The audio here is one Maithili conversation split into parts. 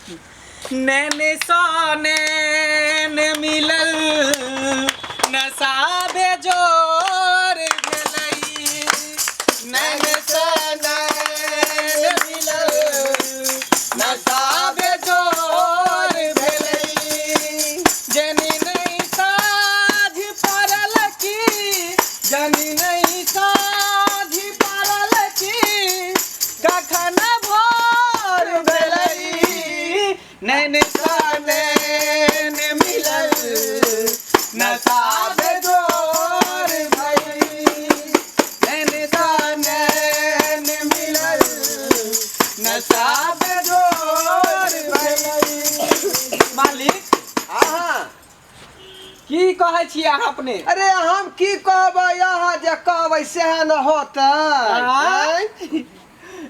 नैन सँ नैन मिलल नशा बेजोर भेलै नैन सँ नैन मिलल नशा बेजोर भेलै जनी नहि साझ पड़ल की जनी नहि साझ पड़ल की कखन भोर भेलै नैन सँ नैन मिलल नशा बेजोर भइल नैन सँ नैन मिलल नशा बेजोर भइल। मालिक अहाँ की कहै छी अहाँ अपने? अरे हम की कहबै, अहाँ जे कहबै सएह ने होतै। आँय?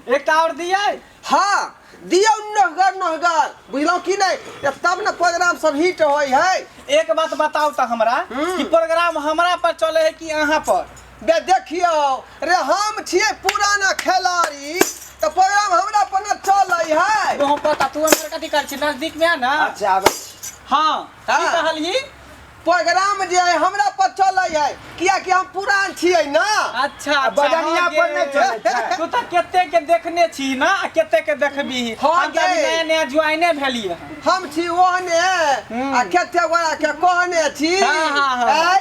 एकटा आओर दियै? हाँ दियौ, नोहगर नोहगर, बुझलहुँ कि नहि? तऽ तब ने प्रोग्राम सब हिट होइ है। एक बात बताउ तऽ हमरा कि प्रोग्राम हमरा पर चले है कि अहाँ पर? बे देखियौ रे, हम छियै पुराना खेलाड़ी तऽ प्रोग्राम हमरा पर ने चलै है। तोहूँ पता तू हमर कथी करै छी, नजदीक में आ ना। अच्छा आबै छी। हाँ की कहलही? प्रोग्राम जे है हमरा पर चलै है कियाकि हम पुरान छियै ना। अच्छा अच्छा। बजनिया हाँ पर नहि गे। चलै छै। तू तऽ कते के देखने छी ना आ कते के देखबी। हाँ हम तऽ अभी गे। नया नया ज्वाइने भेलियै हन। हम छी ओहने आ कते गोरा के कहने छी। हाँ, हाँ, हाँ। आँय?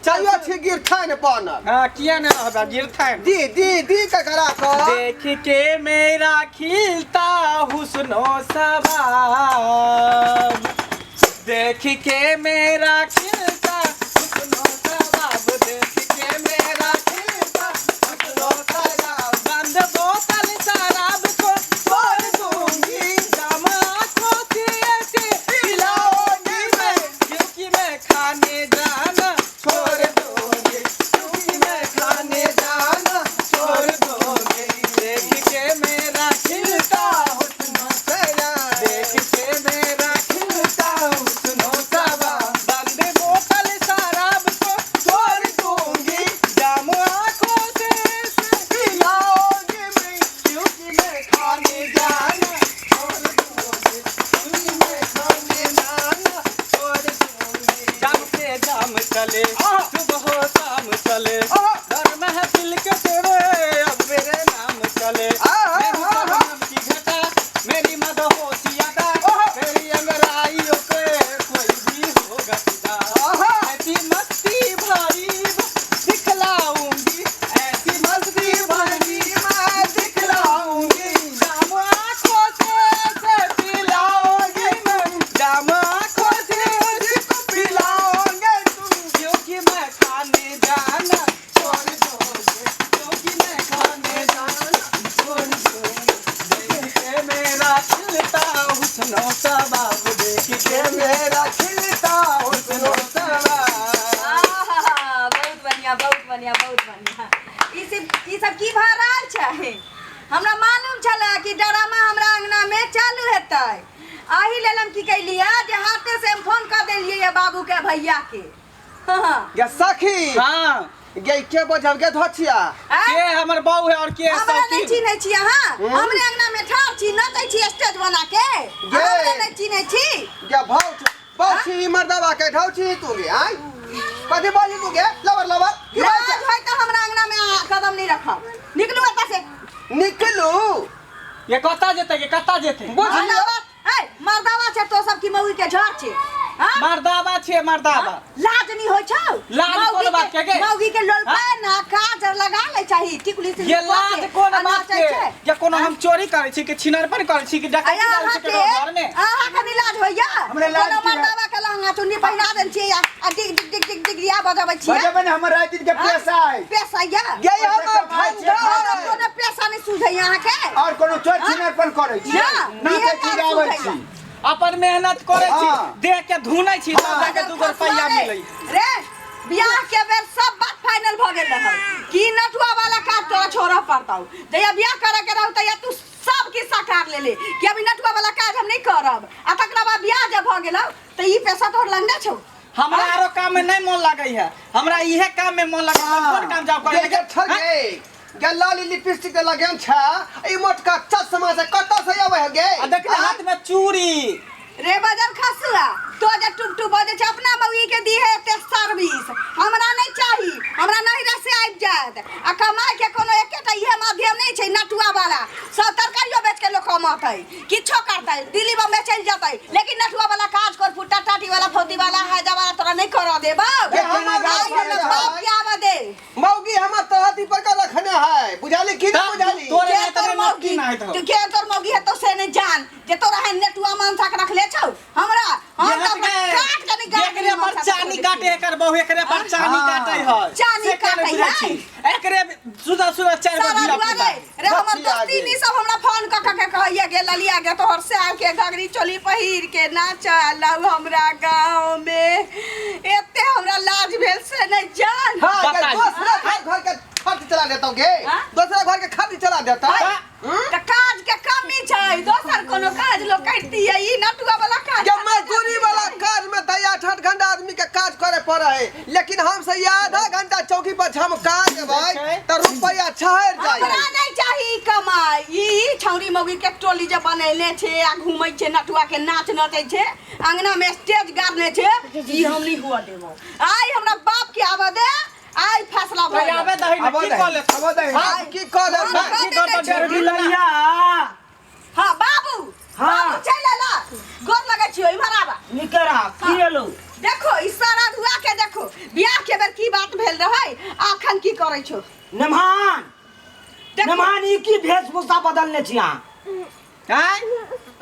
चलियो छी गिरथान बनल। हाँ किया ने रहबा गिरथान। दी दी दी के करा कऽ। देख के मेरा खिलता हुस्नो सबाब, देख के मेरा खिलता हुस्नो सबाब, देख के मेरा खिलता हुस्नो सबाब, बंद बोतल शराब को तोड़ दूंगी, जाम आंखों से ऐसे पिलाओगी मैं, क्योंकि मैं खाने जाना छोड़ दूंगी, क्योंकि मैं खाने जाना छोड़ दूंगी, देख के मेरा खिलता हुस्न सबाब, देख के मेरा खिलता हुस्न सबाब, बंद बोतल शराब को छोड़ दूंगी, जाम आंखों से ऐसे पिलाओगी मैं, क्योंकि मैं खाने जाना छोड़ दूंगी, क्योंकि मैं खाने जाना छोड़ दूंगी। जाम से जाम चले सुबह हो शाम चले, दर महफिल के तेरे अब मेरे नाम चले, आहा, मैं हूँ आहा। शबनम की घटा मेरी मदहोशी अदा, मेरी अंगड़ाइयों पे कोई भी होगा फिदा, ऐसी मस्ती भरी दिखलाऊंगी, ऐसी मस्ती भरी मैं दिखलाऊंगी, जाम आंखों से ऐसे पिलाऊंगी मैं, जाम आंखों से उसको पिलाओगे तुम, क्योंकि मैं खाने जाना छोड़ दोगे, क्योंकि मैं खाने जाना छोड़ दोगे, देख के मेरा खिलता हुस्नो सबाब, देख के मेरा खिलता हुस्नो सबाब। आहा, बहुत बढ़िया बहुत बढ़िया बहुत बढ़िया। ई सब की भऽ रहल छै? हमरा मालूम छलै कि ड्रामा हमरा अंगना में चालू हेतै, एहि लेल हम की कैलियै जे हाथे से हम फोन कऽ देलियै बाबू के भैया के। हाँ। गे सखी। हाँ। गे के बजब गे धोछिया? आँय? के हमर बहू है और के हमरा नहीं शौकीन? चिन्है छी अहाँ? हमरे अंगना में ठाढ़ छी, नचै छी स्टेज बना के, गे। हमरे नहीं चिन्है छी? गे भाव भाव छी मर्दवा के ढाव छी तू गे? आँय कथी बोली तू गे? लवर लवर की बात लाज छै? होय तऽ हमरा अंगना में अहाँ कदम नहीं रखब, निकलू एतऽ से। निकलू? ये कतऽ जेतै गे, कतऽ जेतै? बुझलियौ। मर्दावा, ए, मर्दावा छै तो सब की मौगी के झड़ छै? हाँ? मर्दावा छियै मर्दावा। लाज नहीं होइ छौ? लाज कोन मौगी बात के गे? मौगी के लोल पाए ना काजर लगा ले चाही टिकुली से ये लिपा लाज के, कोन आ बात नाचै के? छै। ये कोनो हम चोरी करै छी कि छिनरपन करै छी कि डकैती अया करै छी अहाँके केकरो घर में? अहाँके नहीं लाज होइया? हमरा लाज कोनो की है? मर्दावा के लहंगा चुन्नी पहिरा देन छियै आ डिग डिग डिग डिग डिग या बजबै छियै। बजेबै ने, हमर राति दिन के पैसा है। पैसा या? गे हमर कमाइ छियै, धंधा खाइ है। छियै। कोनो पैसा नहीं सुझैया अहाँके? और कोनो चोर छिनरपन करै छी? ना, नाचै इहे छी काम गाबै सुझैया। छी। अपन मेहनत करै छी, हाँ। देह के धुनै छी तब जाके दूगो रुपैआ मिलै। रे बियाह के बेर सब बात फाइनल भ गेल रहल कि नटुआ वाला काज तोरा छोड़ऽ पड़तौ। जहिया बियाह करे के रहौ तहिया तू सब किस्सा कार लेले कि अभी नटुआ वाला काज हम नहीं करब, आ तकरा बाद बियाह जब भ गेलौ तऽ ई पैसा तोहर लंगने छौ। हमरा आरो काम में नहीं मन लागै है, हमरा इहे काम में मन लागै है। कोन काम जाओ करे? गे गे ठग गे गे, लाली लिपस्टिक के लगेन छै, ई मोटका चश्मा से कतऽ से आबै है गे? आ देख ले हाथ में चूड़ी। रे बजर खसुआ, तो जे टुप टुप बजै छै अपना मौगी के दी है एते सर्विस, हमरा नहीं चाही, हमरा नहीं रसे आबि जायत। आ कमाइ के कोनो एकेटा इहे माध्यम नहीं छै नटुआ वाला, सब तरकारियो बेच के लोग कमतै, किछो करतै, दिल्ली बम्बे चलि जेतै, लेकिन नटुआ वाला काज कर, फुट्टा टाटी वाला फौती वाला हैजा वाला तोरा नहीं करऽ देबौ। गे, हमर आइ हमरा बाप के आबऽ दे। मौगी हमर तरहती पर के रखने है, बुझाली की नहीं बुझाली? तोरे के नहीं तोर तोरे मौगी की नहीं तू के तोर मौगी है तो से नहीं जान जे तोरा है नेटुआ मानसा के रखले छौ। हमरा हम ये तो हट गए। काट के नहीं गाड़ एकरे पर चानी काटे, एकर बहु एकरे पर चानी काटे है। चानी से केना काटे बुझै है। छी? एकरे सुधा सुधा चारि गो सारा धिया दुआरे पुता। रे हमर बचिया दोस्ती गे। नी सब हमरा फोन क क के कहैया गे ललिया गे तोहर से के घघरी चोली पहिर के नाच लऊ हमरा गांव में, एते हमरा लाज भेल से नहीं जान। हाँ, गे, बताइए। दूसरा घर घर के खर्च चला देता हूँ गे, हाँ? दूसरा घर के खर्च चला देता हाँ? त काज के कमी छै, दोसर कोनो काज लोग करती है, ई नटुआ वाला काज। जब मजदूरी वाला काज में तो 8-8 घंटा आदमी के काज करे पड़े है, लेकिन हम से आधा घंटा चौकी पर झमका देबै तो रुपया छहर जाए। हमरा नहीं चाही कमाई, ई छौरी मौगी के टोली जे बनैले छै आ घूमै छै नटुआ के नाच नचै छै, अंगना में स्टेज गाड़ने छै, ई हम नहीं हुआ देबो। आइ हमरा बाप के आबऽ दे, आइ फैसला भऽ तो आबे गेल। दही ने, की कऽ लेत? आबऽ दही। हाँ, की कऽ लेत? हाँ, की करतौ? डेढ़ बिलैया। हाँ बाबू, हाँ। बाबू चलि अयला, गोर लगै छियौ, इम्हर आबऽ। निके रह, की एलौ? देखो ई सारा धुआ के देखो, बियाह के बेर की बात भेल रहै, अखन की करै छौ? नमहान, देखो। नमहान, ई की वेशभूषा बदलने छी अहाँ? आँय?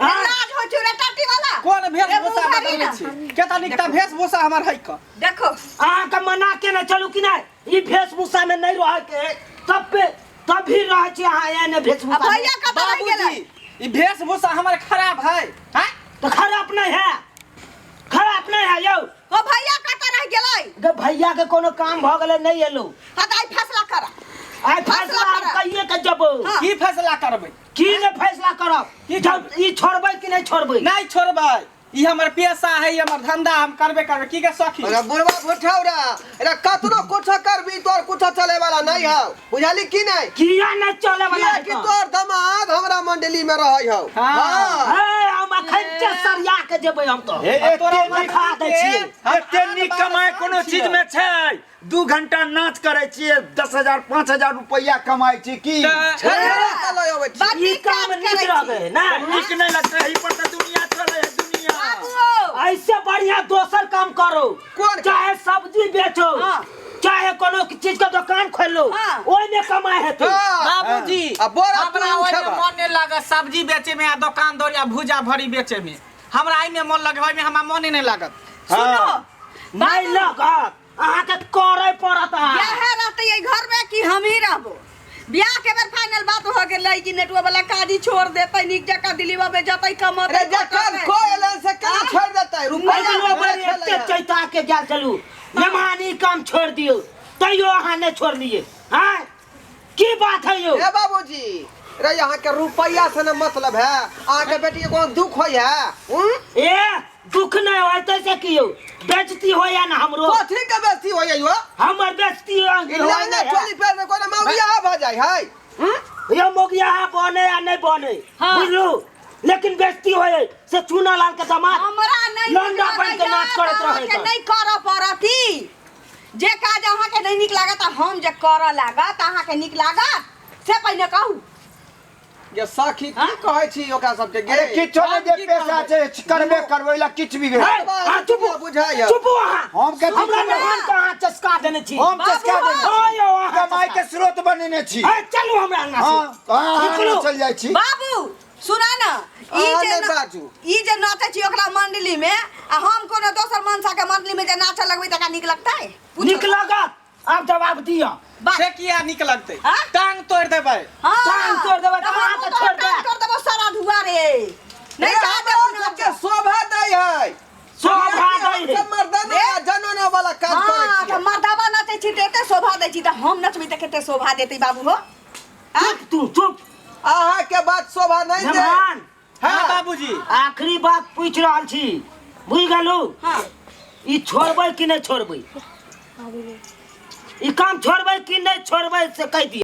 रे लाज होइ छौ रे टाटी वाला। कोन रे वेशभूषा मुँह भरी बदलने ना। छी? केता नीक तऽ वेशभूषा हमर है क। देखो। अहाँके मना केने चलू कि नहि, ई वेशभूषा में नहीं रहे के, तब पे तब भी रहे छी अहाँ एहने वेशभूषा आ में। भैया कतऽ रहि गेलै? बाबूजी, ई वेशभूषा हमर खराब है, आँय? तो खराब नहीं है, खराब नहीं है यौ। ओ भैया कतऽ रहि गेलै? गे भैया के कोनो काम भऽ गेलै, नहीं एलौ। हाँ तऽ आइ फैसला कर। आइ फैसला हम फैसला कहिए के जेबौ। हाँ। की फैसला करबै? की ने फैसला करब? की जब ई छोड़बै कि नहीं छोड़बै? नहीं छोड़बै, ई हमर पेशा है, ई हमर धंधा, हम करबे करबै। की के सखी? अरे बुढ़वा भुठौरा, अरे कतनो कुछ करबी तोर कुछ चले वाला नहीं हौ, बुझाली की नहीं? किया नहीं चले वाला किया है कि तो? तोर दमाद हमरा मंडली में रहै हौ। हाँ। हाँ। हे, हम अखन के सरिया के जेबै हम तो। हे, एते तोरा नीक खा दै छियै। एते नीक कमाइ कोनो चीज में छै? 2 घंटा नाच करै छियै, 10,000 5,000 रुपैआ कमाइ छी की? तऽ छेड़ा लऽ अबै छी। बड ई नीक काम काज नीक करै छी। रहबै ना? नीक नहि लगतै, एहि पर तऽ दुनिया चलै है, दुनिया। बाबू, ऐसे बढ़िया दोसर काम करो, कोन काम? चाहे सब्जी बेचो, हाँ। चाहे कोनो चीज के दुकान खोलो, हाँ। ओहिमे कमाइ हेतै। हाँ। बाबूजी, आ बोरा हमरा तू ओहिमे उठेबा। मन नहि लागत सब्जी बेचे में आ दोकान दौरी आ भुजा भरी बेचे में, हमरा एहिमे मन लगे, ओहिमे हमरा मने नहि लागत। सुनो नहि लागत, अहाँके करे पड़त। अहाँ बियाह रहतै एहि घर में कि हम ही रहबो? बियाह के बेर फाइनल बात हो गेलै कि नेटुआ वाला काज ही छोड़ देतै, नीक जकाँ दिल्ली बम्बे जतै कमतै। अरे जखन कटतै। को एलन से केना छोड़ देतै? रुपैया अगिलो हमरा बेर खेलै एते है। चैता के गेल छलू, मेहमानी काम छोड़ दियौ, तैयो अहाँ नहि छोड़लियै। आँय, की बात है यौ? ए बाबूजी, रे यहाँ के रुपैया से न मतलब है, अहाँ के बेटी के कोनो दुख होय है? हम्म? ए दुख नहीं होते से की यौ, बेइज्जती होया ना हमरो। कथी के बेइज्जती होय यौ? हमर बेइज्जती होय ई लहंगा नहीं है। चोली पहिर के कोनो मौगिया भऽ जाइ है? हम्म? यो मोगिया बने या नहीं बने, हाँ। बुझलू, लेकिन बेइज्जती होय से चूना लाल के दामाद हमरा नहीं लौंडा नीक बन के नाच लगैया, करैत तऽ रहै अहाँके तऽ। नहीं करऽ पड़त ई। जे काज अहाँके नहीं नीक लागत आ हम जे करऽ लागत अहाँके नीक लागत से पहिने कहू। गे सखी, की कहै छी ओकरा सबके गे? अरे किछो नहि, जे हम की पेशा छै करबे करबै ला किछु भी हे, अहाँ चुप, बुझाइए। चुप अहाँ। हम कथी हमरा चुप? मेहमान के अहाँ चस्का देने छी। हम चस्का देने छी। हाँ यौ, अहाँ कमाइ के स्रोत बनेने छी। हे, चलू हमरा अंगना से। हाँ, अहाँ निकलू। चलि जाइ छी। बाबू सुना ना, ई अहाँ जे नहि बाजू। ई जे नाचै छी ओकरा मंडली में आ हम कोनो दोसर मनसा के मंडली में जे नाचऽ लगबै तकरा नीक लगतै? पूछू। नीक लागत? आब जवाब दिअ। बात। से किया नीक लगतै? हाँ? टांग तोड़ि देबै। हाँ। टांग तोड़ि देबै तऽ तऽ अहाँके हमहूँ तोहर छोड़ि टांग देब। तोड़ि देबौ सारा धुआ रे। नहि रे, चाह हमरा देबौ नाचऽ। सबके शोभा दै है। शोभा दै है। सब मर्दाना आ जनाना वाला काज हाँ, करै तऽ छियै। मर्दाबा नाचै छी तऽ एते शोभा दै छी, तऽ हम नचबै तऽ कते शोभा देतै बाबू हो? आँ? चुप तू, चुप। अहाँके बात शोभा नहि दे। मेहमान। हाँ बाबूजी। आखिरी बात पूछि रहल छी, बुझि गेलू? हाँ। ई छोड़बै कि नहि छोड़बै? ई काम छोड़बै कि नहि छोड़बै से कहि दिअ।